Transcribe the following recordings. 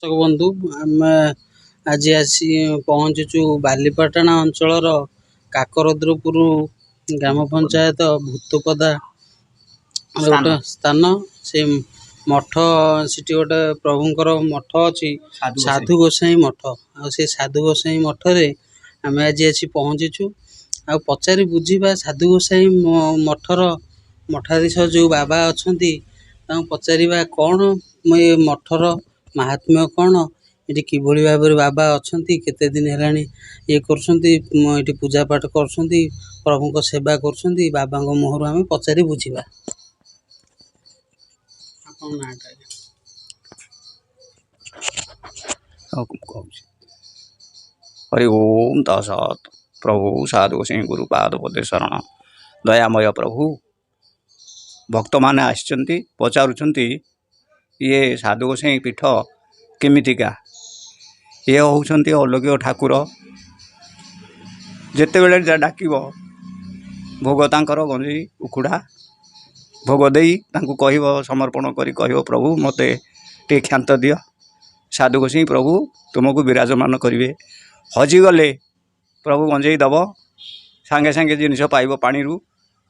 ଦର୍ଶକ ବନ୍ଧୁ, ଆମେ ଆଜି ଆସି ପହଞ୍ଚିଛୁ ବାଲିପାଟଣା ଅଞ୍ଚଳର କାକରୁଦ୍ରପୁର ଗ୍ରାମ ପଞ୍ଚାୟତ ଭୂତପଦା ଗୋଟେ ସ୍ଥାନ। ସେ ମଠ, ସେଠି ଗୋଟେ ପ୍ରଭୁଙ୍କର ମଠ ଅଛି, ସାଧୁ ଗୋସାଇଁ ମଠ। ଆଉ ସେ ସାଧୁ ଗୋସାଇଁ ମଠରେ ଆମେ ଆଜି ଆସି ପହଞ୍ଚିଛୁ ଆଉ ପଚାରି ବୁଝିବା ସାଧୁ ଗୋସାଇଁ ମଠର ମଠାଧୀଶ ଯେଉଁ ବାବା ଅଛନ୍ତି ତାଙ୍କୁ ପଚାରିବା କ'ଣ ଏ ମଠର ମାହାତ୍ମ୍ୟ, କ'ଣ ଏଠି କିଭଳି ଭାବରେ ବାବା ଅଛନ୍ତି, କେତେ ଦିନ ହେଲାଣି ଇଏ କରୁଛନ୍ତି, ଏଠି ପୂଜା ପାଠ କରୁଛନ୍ତି, ପ୍ରଭୁଙ୍କ ସେବା କରୁଛନ୍ତି। ବାବାଙ୍କ ମୁହଁରୁ ଆମେ ପଚାରି ବୁଝିବା। ଆପଣଙ୍କ ନାଁଟା ଆଜ୍ଞା? ହଉ, କହୁଛି। ହରି ଓମ୍ ତତ୍ସତ୍। ପ୍ରଭୁ ସାଧୁ ଗୋସାଇଁ ଗୁରୁ ପାଦ ପଦେ ଶରଣ। ଦୟାମୟ ପ୍ରଭୁ, ଭକ୍ତମାନେ ଆସିଛନ୍ତି, ପଚାରୁଛନ୍ତି ଇଏ ସାଧୁ ଗୋସାଇଁ ପୀଠ କେମିତିକା। ଇଏ ହେଉଛନ୍ତି ଅଲୌକିକ ଠାକୁର। ଯେତେବେଳେ ଡାକିବ, ଭୋଗ ତାଙ୍କର ଗଞ୍ଜେଇ ଉଖୁଡ଼ା ଭୋଗ ଦେଇ ତାଙ୍କୁ କହିବ, ସମର୍ପଣ କରି କହିବ, ପ୍ରଭୁ ମୋତେ ଟିକେ କ୍ଷାନ୍ତ ଦିଅ, ସାଧୁ ଗୋସାଇଁ ପ୍ରଭୁ ତୁମକୁ ବିରାଜମାନ କରିବେ। ହଜିଗଲେ ପ୍ରଭୁ ଗଞ୍ଜେଇ ଦେବ, ସାଙ୍ଗେ ସାଙ୍ଗେ ଜିନିଷ ପାଇବ। ପାଣିରୁ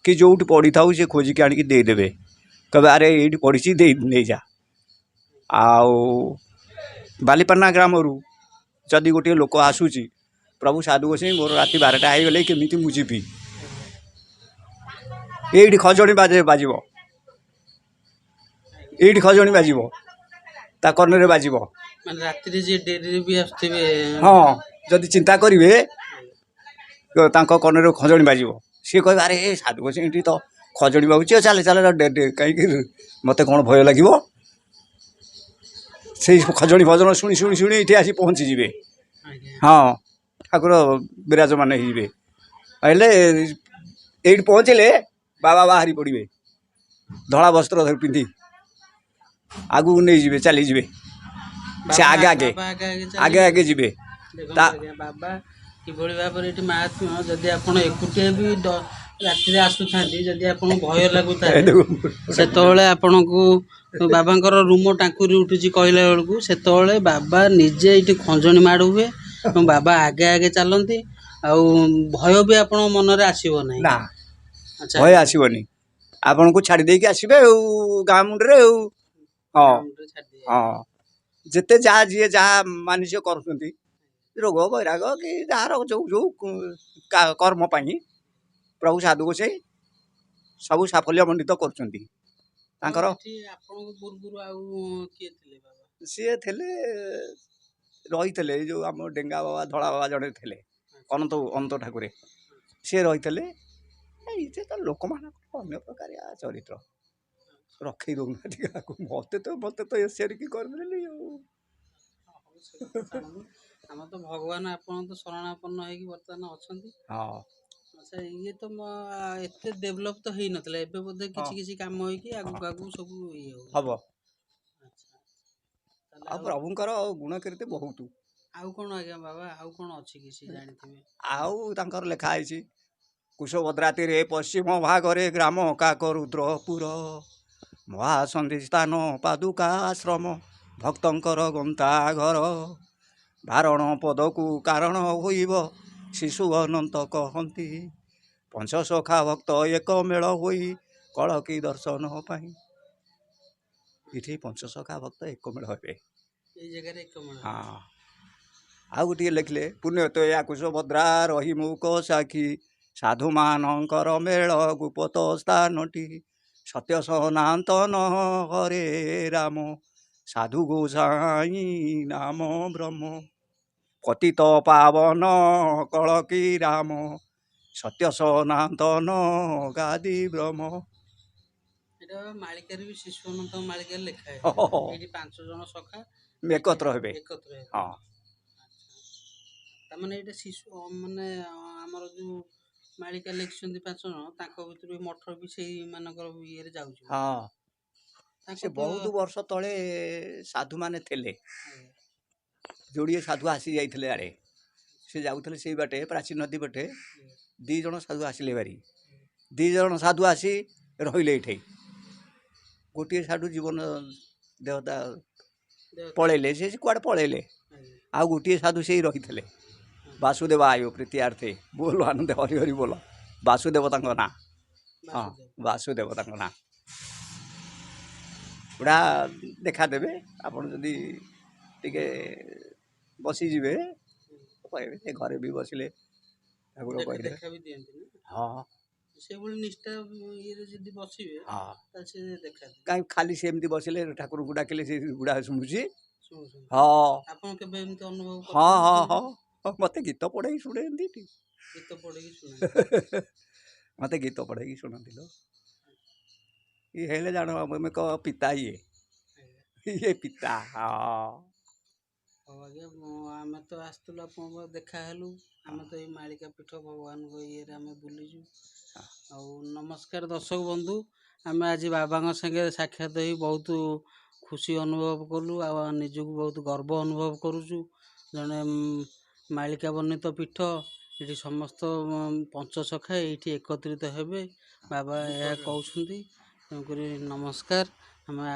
କି ଯେଉଁଠି ପଡ଼ିଥାଉ ସେ ଖୋଜିକି ଆଣିକି ଦେଇଦେବେ। କହିବେ, ଆରେ ଏଇଠି ପଡ଼ିଛି, ଦେଇ ନେଇଯା। ଆଉ ବାଲିପାଟଣା ଗ୍ରାମରୁ ଯଦି ଗୋଟିଏ ଲୋକ ଆସୁଛି, ପ୍ରଭୁ ସାଧୁ ଗୋସାଇଁ, ମୋର ରାତି 12ଟା ହେଇଗଲେ କେମିତି ମୁଁ ଯିବି? ଏଇଠି ଖଜଣି ବାଜେ ବାଜିବ, ଏଇଠି ଖଜଣି ବାଜିବ, ତା କର୍ଣ୍ଣରେ ବାଜିବ। ମାନେ ରାତିରେ ଯିଏ ଡେରିରେ ବି ଆସୁଥିବେ? ହଁ, ଯଦି ଚିନ୍ତା କରିବେ ତାଙ୍କ କର୍ଣ୍ଣରେ ଖଜଣି ବାଜିବ। ସିଏ କହିବେ, ଆରେ ଏ ସାଧୁ ଗୋସାଇଁ ଏଠି ତ ଖଜଣି ବାଜୁଛି, ଚାଲେ ଚାଲେ, କାହିଁକି ମୋତେ କ'ଣ ଭୟ ଲାଗିବ? ସେଇ ଖଜଣି ଭଜନ ଶୁଣି ଶୁଣି ଶୁଣି ଏଇଠି ଆସି ପହଞ୍ଚିଯିବେ। ହଁ, ଠାକୁର ବିରାଜମାନ ହେଇଯିବେ। ହେଲେ ଏଇଠି ପହଞ୍ଚିଲେ ବାବା ବାହାରି ପଡ଼ିବେ, ଧଳା ବସ୍ତ୍ର ଧରି ପିନ୍ଧି ଆଗକୁ ନେଇଯିବେ, ଚାଲିଯିବେ ସେ ଆଗେ ଆଗେ, ଆଗେ ଆଗେ ଯିବେ। ବାବା କିଭଳି ଭାବରେ ଏଠି ମାହାତ୍ମ୍ୟ, ଯଦି ଆପଣ ଏକୁଟିଆ ବି ରାତିରେ ଆସୁଥାନ୍ତି, ଯଦି ଆପଣଙ୍କୁ ଭୟ ଲାଗୁଥାଏ, ସେତେବେଳେ ଆପଣଙ୍କୁ ବାବାଙ୍କର ରୁମ ଟାଙ୍କୁରି ଉଠୁଛି କହିଲା ବେଳକୁ, ସେତେବେଳେ ବାବା ନିଜେ ଏଇଠି ଖଞ୍ଜଣି ମାଡ଼ ହୁଏ ଏବଂ ବାବା ଆଗେ ଆଗେ ଚାଲନ୍ତି ଆଉ ଭୟ ବି ଆପଣଙ୍କ ମନରେ ଆସିବ ନାହିଁ। ନା, ଭୟ ଆସିବନି। ଆପଣଙ୍କୁ ଛାଡ଼ି ଦେଇକି ଆସିବେ ଆଉ ଗାଁ ମୁଣ୍ଡରେ ଆଉ। ହଁ ହଁ, ଯେତେ ଯାହା ଯିଏ ଯାହା ମାନସିକ କରୁଛନ୍ତି, ରୋଗ ବୈରାଗ କି ଯାହାର ଯେଉଁ ଯେଉଁ କର୍ମ ପାଇଁ, ପ୍ରଭୁ ସାଧୁ ଗୋସାଇଁ ସବୁ ସାଫଲ୍ୟ ମଣ୍ଡିତ କରୁଛନ୍ତି ତାଙ୍କର। ଆପଣଙ୍କ ପୂର୍ବରୁ ଆଉ କିଏ ଥିଲେ ବାବା? ସିଏ ଥିଲେ, ରହିଥିଲେ, ଏଇ ଯେଉଁ ଆମ ଡେଙ୍ଗା ବାବା, ଧଳା ବାବା ଜଣେ ଥିଲେ, ଅନନ୍ତ ଅନନ୍ତ ଠାକୁରେ, ସିଏ ରହିଥିଲେ। ଏଇ ତ ଲୋକମାନଙ୍କର ଅନ୍ୟ ପ୍ରକାରିଆ ଚରିତ୍ର, ରଖେଇ ଦେଉନାହାନ୍ତି କାହାକୁ। ମୋତେ ତ ଏସିଆରିକି କରିଦେଲି ଆଉ। ଆମର ତ ଭଗବାନ ଆପଣ ତ ଶରଣାପନ୍ନ ହେଇକି ବର୍ତ୍ତମାନ ଅଛନ୍ତି। ହଁ। ଆଚ୍ଛା, ଇଏ ତ ଏତେ ଡେଭଲପ୍ ତ ହେଇନଥିଲା, ଏବେ ବୋଧେ କିଛି କିଛି କାମ ହେଇକି ଆଗକୁ ଆଗକୁ ସବୁ ଇଏ ହବ। ଆଉ ପ୍ରଭୁଙ୍କର ଗୁଣ କୀର୍ତ୍ତି ବହୁତ। ଆଉ କ'ଣ ଆଜ୍ଞା ବାବା, ଆଉ କ'ଣ ଅଛି କିଛି ଜାଣିଥିବେ? ଆଉ ତାଙ୍କର ଲେଖା ହେଇଛି, କୁଶଭଦ୍ରାତିରେ ପଶ୍ଚିମ ଭାଗରେ ଗ୍ରାମ କାକରୁଦ୍ରପୁର, ମହାସନ୍ଧି ସ୍ଥାନ ପାଦୁକାଶ୍ରମ, ଭକ୍ତଙ୍କର ଗନ୍ତାଘର, ବାରଣ ପଦକୁ କାରଣ ହୋଇବ ଶିଶୁ ଅନନ୍ତ କହନ୍ତି, ପଞ୍ଚସଖା ଭକ୍ତ ଏକ ମେଳ ହୋଇ କଳକି ଦର୍ଶନ ପାଇଁ। ଏଠି ପଞ୍ଚସଖା ଭକ୍ତ ଏକ ମେଳ ହେବେ ଏଇ ଜାଗାରେ, ଏକ ମେଳ। ହଁ, ଆଉ ଗୋଟିଏ ଲେଖିଲେ, ପୁଣ୍ୟତ କୁଶଭଦ୍ରା ରହି ମୁକ ସାକ୍ଷୀ, ସାଧୁମାନଙ୍କର ମେଳ ଗୁପତ ସ୍ଥାନଟି, ସତ୍ୟ ସନାତନ ହରେ ରାମ, ସାଧୁ ଗୋସାଇଁ ନାମ ବ୍ରହ୍ମ, ପତିତ ପାବନ କଳକି ରାମ, ସତ୍ୟ ସନାତନ ଗାଦି ବ୍ରହ୍ମ। ଏଇଟା ମାଳିକାରେ ବି, ଶିଶୁ ଅନନ୍ତ ମାଳିକାରେ ଲେଖା ହେଇଛି, ଏଇଠି 5 ଜଣ ସଖା ଏକତ୍ର ହେବେ। ଏକତ୍ର ହେବେ। ହଁ। ତାମାନେ ଏଇଟା ଶିଶୁ ମାନେ ଆମର ଯୋଉ ମାଳିକା ଲେଖିଛନ୍ତି 5 ଜଣ, ତାଙ୍କ ଭିତରୁ ମଠ ବି ସେଇମାନଙ୍କର ଇଏରେ ଯାଉଛି। ହଁ, ସେ ବହୁତ ବର୍ଷ ତଳେ ସାଧୁମାନେ ଥିଲେ, ଯୋଡ଼ିଏ ସାଧୁ ଆସି ଯାଇଥିଲେ। ଆଡ଼େ ସେ ଯାଉଥିଲେ ସେଇ ବାଟେ, ପ୍ରାଚୀ ନଦୀ ପଟେ। 2 ଜଣ ସାଧୁ ଆସିଲେ ଭାରି, 2 ଜଣ ସାଧୁ ଆସି ରହିଲେ ଏଇଠି। ଗୋଟିଏ ସାଧୁ ଜୀବନ ଦେହତା ପଳେଇଲେ, ସେ କୁଆଡ଼େ ପଳେଇଲେ। ଆଜ୍ଞା। ଆଉ ଗୋଟିଏ ସାଧୁ ସେଇ ରହିଥିଲେ, ବାସୁଦେବ ଆୟୁ ପ୍ରୀତିଆର୍ଥେ ବୋଲ ଆନନ୍ଦେ ହରି ହରି ବୋଲ। ବାସୁଦେବ ତାଙ୍କ ନାଁ। ହଁ, ବାସୁଦେବ ତାଙ୍କ ନାଁ। ବୁଢ଼ା ଦେଖାଦେବେ, ଆପଣ ଯଦି ଟିକେ ବସିଯିବେ କହିବେ। ସେ ଘରେ ବି ବସିଲେ ଠାକୁର କହିଦେବେ। ଦେଖା ବି ଦିଅନ୍ତି ନା? ହଁ। ସେଇଭଳି ନିଷ୍ଠା ଇଏରେ ଯଦି ବସିବେ, ହଁ, ତାହେଲେ ସେ ଦେଖାଦେବେ। କାହିଁ ଖାଲି ସେମିତି ବସିଲେ, ଠାକୁରଙ୍କୁ ଡାକିଲେ ସେ ବୁଢ଼ା ଶୁଣୁଛି। ଶୁଣୁଛନ୍ତି? ହଁ। ଆପଣ କେବେ ଏମିତି ଅନୁଭବ? ହଁ ହଁ ହଁ, ମୋତେ ଗୀତ ପଢ଼େଇକି ଶୁଣେନ୍ତି। ଗୀତ ପଢ଼େଇକି ଶୁଣାନ୍ତି? ମୋତେ ଗୀତ ପଢ଼େଇକି ଶୁଣନ୍ତି ଲୋ। ଇଏ ହେଲେ ଜାଣ ଆମେ କହ ପିତା ଇଏ, ଇଏ ପିତା। ହଁ। ହଉ ଆଜ୍ଞା, ଆମେ ତ ଆସିଥିଲୁ, ଆପଣଙ୍କ ଦେଖା ହେଲୁ। ଆମେ ତ ଏଇ ମାଳିକା ପୀଠ ଭଗବାନଙ୍କ ଇଏରେ ଆମେ ବୁଲିଛୁ। ଆଉ ନମସ୍କାର ଦର୍ଶକ ବନ୍ଧୁ, ଆମେ ଆଜି ବାବାଙ୍କ ସାଙ୍ଗେ ସାକ୍ଷାତ ହେଇ ବହୁତ ଖୁସି ଅନୁଭବ କଲୁ ଆଉ ନିଜକୁ ବହୁତ ଗର୍ବ ଅନୁଭବ କରୁଛୁ। ଜଣେ ମାଳିକା ବର୍ଣ୍ଣିତ ପୀଠ, ଏଠି ସମସ୍ତ ପଞ୍ଚସଖା ଏଇଠି ଏକତ୍ରିତ ହେବେ, ବାବା ଏହା କହୁଛନ୍ତି। ତେଣୁକରି ନମସ୍କାର। ଆମେ